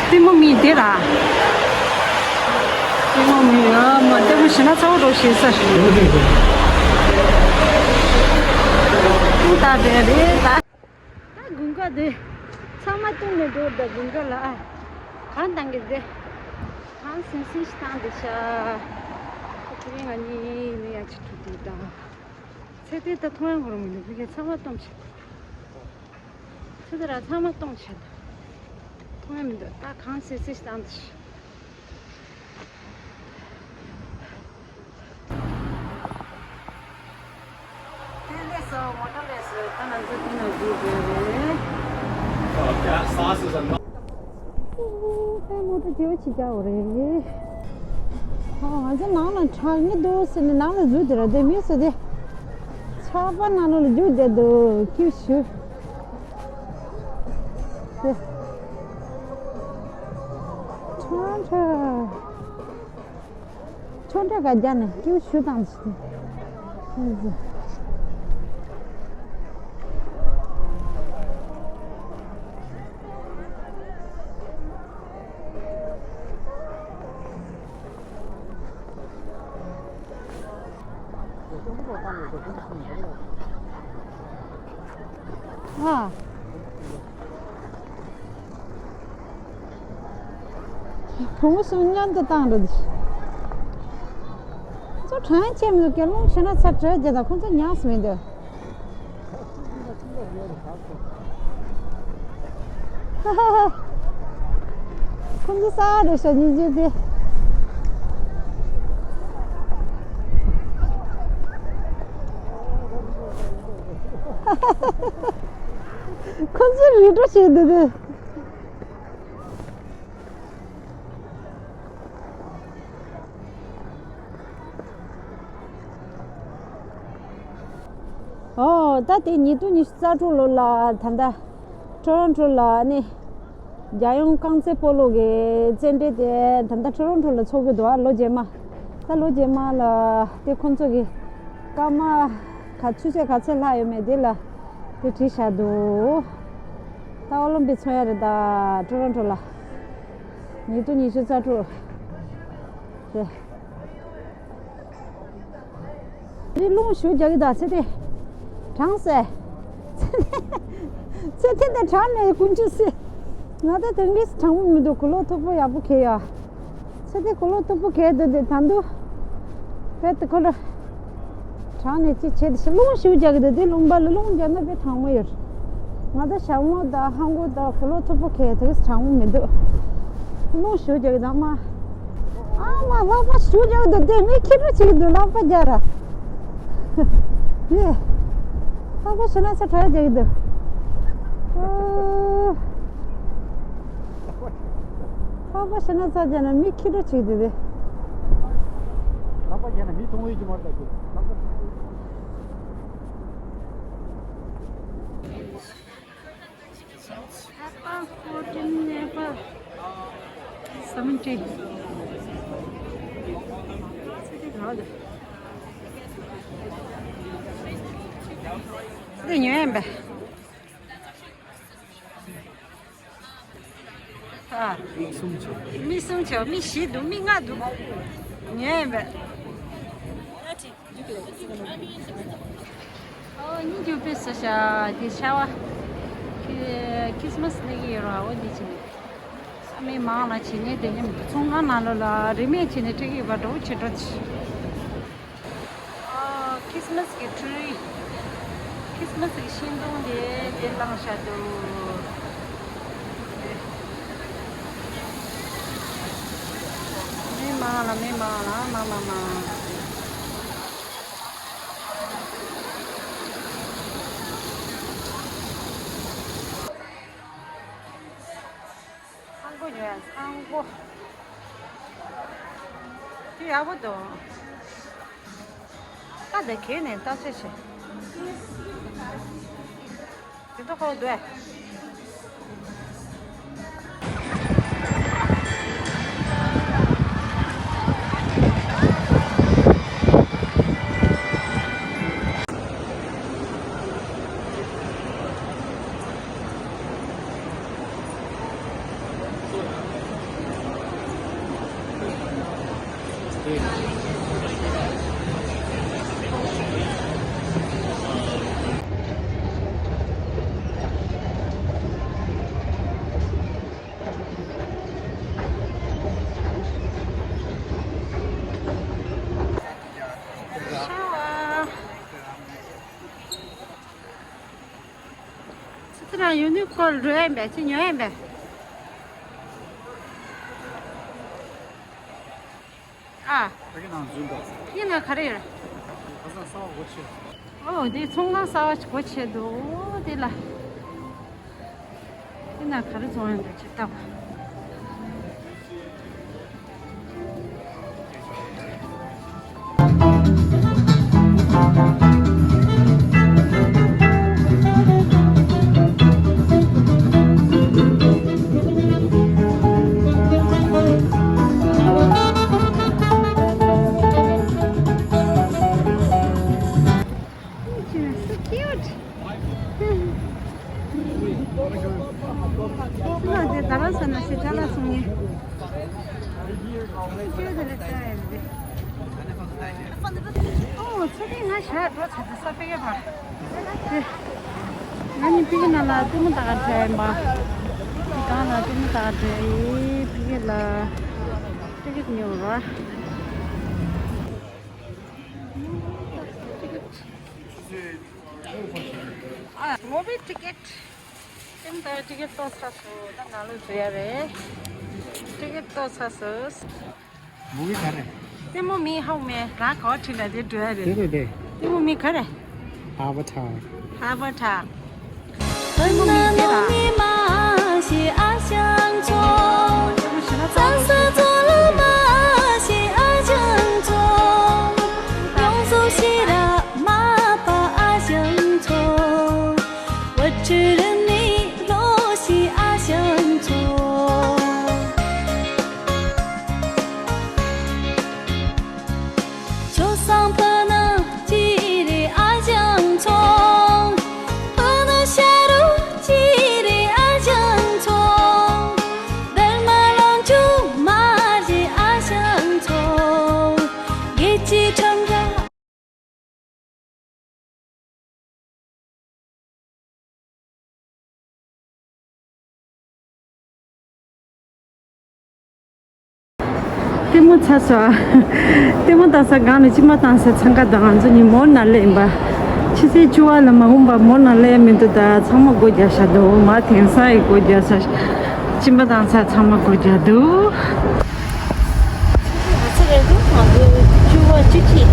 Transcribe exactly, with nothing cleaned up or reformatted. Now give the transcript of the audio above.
ལྟད་མོ་མི་དེ་ལ། ལྟད་མོ་མི་ཡ་མ་ལྟད་མོ་ཞེ་ན་ཚ་བོ་འགྲོ་ཤེས་ས་ཞིག་ཏུ་ད་བས་རེད་ད། ད་དགུན་ཁ་དེ་ཚང་མ་བཏུང་ནས་འགྲོ་ད་དགུན་ཁ་ལ། གང་བཏང་གི་རེད། གང་སིང་སིང་ཞིག་བཏང་དེ་ཤ། ཁོ་ཚོ་ང་གཉིས་ནི་ཡ་ཆི་ཁྲུ་དུ་ད། ཚེ་དེ་ད་མཐོང་ཡང་ཁོ་རང་མི་འདུག་ཕ་གི་ཚང་མ་བཏུང་ཆེ། ཚེ་དེ་ར་ཚང་མ་བཏུང་ཆེ་ད། མཐོང་ཡང་མི་འདུག་ད་གང་སིང་སིང་ཞིག་བཏང་དེ་ཤ། དེ་ལས་སོ་མོ་ཊ་ལས་སོ་ད་ང་ཚོ་དེ་ན་འགྲོ་དགོས་རེད། ཨོ་ཧེ་མོ་ཊ་རྒྱལ་བ་ཆེ་རྒྱག་འོ་རེད། ཨ་ང་ཚོ་ནང་ལ་གྲང་ངེ་འདུག་ཟེར་ནས་ནང་ལ་འཛུལ་དེ་ར་དེ་མི་སུ་དེ་ཆར་པ་ནང་ལ་རྒྱུག་བསྡད་འདུག་སྐྱིད་ཤོས་དེ། ཁྲང་ཁྲང་། ཆོ་འདྲ་ག་རྒྱ་ནས་སྐྱིད་ཞུ་དང་ཞུ། ཨ། བུ་མོ་གསུམ་མཉམ་དུ་བཏང་འགྲོ་འདི། ཁོ་ཚོ་གྲང་ཆེ་མི་འདུག་སྐྱེ་རླུང་ཞེ་ན་ཚ་དྲོད་རྒྱས་དང་ཁོ་ཚོ་ཉག་སུ་མི་འདུག་ཁོ་ཚོ་ས་རུ་ཤ་ཉིན་རྗེས་དེ། ཁོ་ཚོ་རི་བྲོ་བྱེད་འདུག་དེ། ཨོ་ད་དེ་ཉིས་སྟོང་ཉི་ཤུ་རྩ་དྲུག་ལོ་ལ་ད་ལྟ་ཊོ་རོན་ཊོ་ལ་ནི་རྒྱལ་ཡོངས་རྐང་རྩེད་སྤོ་ལོ་གི་རྩེད་འགྲན་དེ་ད་ལྟ་ཊོ་རོན་ཊོ་ལ་འཚོགས་ཀྱི་འདུག་ཨ་ལོ་རྗེས་མ། ད་ལོ་རྗེས་མ་ལ་དེ་ཁོང་ཚོ་གི་སྐར་མ་ག་ཆུ་ཚོད་ག་ཚོད་ལྷག་ཡོད་མེད་དེ་ལ་དེ་བྲིས་བཞག་འདུག་ད་ཨོ་ལིམ་པིག་ཚོགས་ཡ་རེད་ད་ཊོ་རོན་ཊོ་ལ། ཉིས་སྟོང་ཉི་ཤུ་རྩ་དྲུག་དེ། རི་རླུང་ཞུ་རྒྱག་གི་ད་ཚེ་དེ། གྲང་སེ། ཚེ་དེ་དེ་གྲང་ནས་ཀུན་ཆུ་སེ། ང་ད་དེ་འདྲའི་གྲང་མོ་མི་འདུག་གུ་ལོ་མཐུག་པོ་ཡག་པོ་གས་ཡ། ཚེ་དེ་གུ་ལོ་མཐུག་པོ་གས་འདུག་དེ་ད་འདུག་བས་དེ་ཁོ་ལ། གྲང་ནས་ཅི་བྱེད་དེ་རླུང་ཞུ་རྒྱག་གི་འདུག་དེ་རླུང་པ་ལ་རླུང་རྒྱག་ན་དཔེ་གྲང་མོ་ཡོད། ང་ད་ཞྭ་མོ་དང་ཧང་གོ་དང་གུ་ལོ་མཐུག་པོ་གས་དེ་གས་གྲང་མོ་མི་འདུག་རླུང་ཞུ་རྒྱག་གི་ད་མ། ཨ་མ་ལྷགས་པ་ཞུ་རྒྱག་གི་འདུག་དེ་མི་ཁྱི་རོ་བྱེད་ཀྱི་འདུག་ལྷགས་པ་རྒྱག་ར། ཡེ། ལྷགས་པ་ཞུ་ན་ཚ་དྲག་རྒྱག་གི་འདུག་ཨོ། ལྷགས་པ་ཞུ་ན་ཚ་རྒྱག་ན་མི་ཁྱི་རོ་བྱེད་ཀྱི་འདུག་དེ། ལྷགས་པ་རྒྱག་ན་མི་མཐོང་ཡོད་ཀྱི་མ་རེད་ད་ཁྱི། ལྷགས་པ། Apple fourteen apple seventy. འདི་ཉོས་ཡིན་པས། ཨ། མི་གསུམ་བྱོས། མི་གསུམ་བྱོས། མི་བཞི་འདུག་མི་ལྔ་འདུག་ཉོས་ཡིན་པས། ཨོ་ཉིན་རྒྱུན་དཔེ་སུ་ཤ་དེ་ཤ་བ། ཁི་ཁི་སི་མ་སི་ལེགས་ཡོད་ར་འོ་དེ་ཅི་ནི། ས་མི་མང་ལ་བྱེད་ནས་དེ་ཉམས་ཚོང་ཁང་ནང་ལོ་ལ་རིན་མེད་བྱེད་ནས་སྤྲད་ཀྱི་ཡོད་པ་འགྲོ་བྱེད་འགྲོ་ཆི། ཨོ་ཁི་སི་མ་སི་གི་ཊི་རི། ཁི་སི་མ་སི་གི་ཤིང་སྡོང་དེ་དེ་བླངས་ཤ་འདུག་མི་མང་ལ་མི་མང་ལ་མ་མ་མང་། ཚང་པོ་ཉོ་ཡ་ཚང་པོ། དེ་ཡག་པོ་འདུག་ད་འདི་གས་ནས་ལྟ་ཚོད་བྱེད། དེ་ཚོ་ཁོ་འདུག་ཨེ། ཙི་ཙི་རང་ཡུལ་ནི་སྐོར་འགྲོ་ཡ་ཡིན་པས། ཅི་ཉོ་ཡ་ཡིན་པས། ཨ། ཕ་གི་ནང་འཛུལ་འདུག་ཕ་གི་ནང་ག་རེ་ཡོད། ཁ་སང་གསར་པ་སྒོ་ཕྱེ། ཨོ་དེ་ཚོང་ཁང་གསར་པ་ཞིག་སྒོ་ཕྱེ་འདུག་ཨོ་དེ་ལ། ཕ་གི་ནང་ག་རེ་བཙོང་ཡོད་འདུག་ཅིག་ལྟ། So cute. ང་དེ་ད་ར་ས་ན་ཞེ་དྲག་ལ་སོང་ངས། ཨོ་ཚོ་དེ་ང་ཞག་འགྲོ་ཚར་དུས་ས་ཕེ་གེ་བར། ང་ནི་ཕ་གི་ནང་ལ་ལྟད་མོ་ལྟ་གར་འགྲོ་ཡིན་པ། ཕ་གི་ནང་ལ་ལྟད་མོ་ལྟ་གར་འགྲོ་ཡིན། ཕ་གི་ལ་ཊི་ཀེ་ཊི་ཉོ་ར། ཨ་མུ་བི་ཊི་ཀེ་ཊི། ཨེམ་ད་ཊི་ཀེ་ཊི་གཏོང་ཚར་སོང་། ད་ནང་ལོགས་འཛུལ་ཡ་རེད། ཊི་ཀེ་ཊི་གཏོང་ཚར་སོང་། མུ་བི་ག་རེ། ལྟད་མོ་མི་ཧའོ་མེན་རང་ག་བ་ཁྲིད་ལ་དེ་འགྲོ་ཡ་རེད། དེ་རེད་དེ། ལྟད་མོ་མི་ག་རེ། ཨ་བ་ཐར། ཨ་བ་ཐར། ལྟད་མོ་མི་དེ་ར། ལྟད་མོ་ཚར་སོང་། ལྟད་མོ་ལྟ་ས་སྒང་ནས་གཅིན་པ་བཏང་ས་འཚང་ཁ་དང་། ང་ཚོ་ནི་མོ་ན་ལེ་ཡིན་པ། ཕྱི་ཚེས་བཅུ་པ་ལ་མ་འོངས་པ་མོ་ན་ལེ་མི་འདུག་ད་ཚང་མ་སྒོ་རྒྱག་བཞག་འདུག་མ་དེང་སང་ཡི་སྒོ་རྒྱག་ས། གཅིན་པ་བཏང་ས་ཚང་མ་སྒོ་རྒྱག་འདུག་ང་ཚོ་རེ་འདུག་ང་ཚོ་བཅུ་པ་བཅུ་གཅིག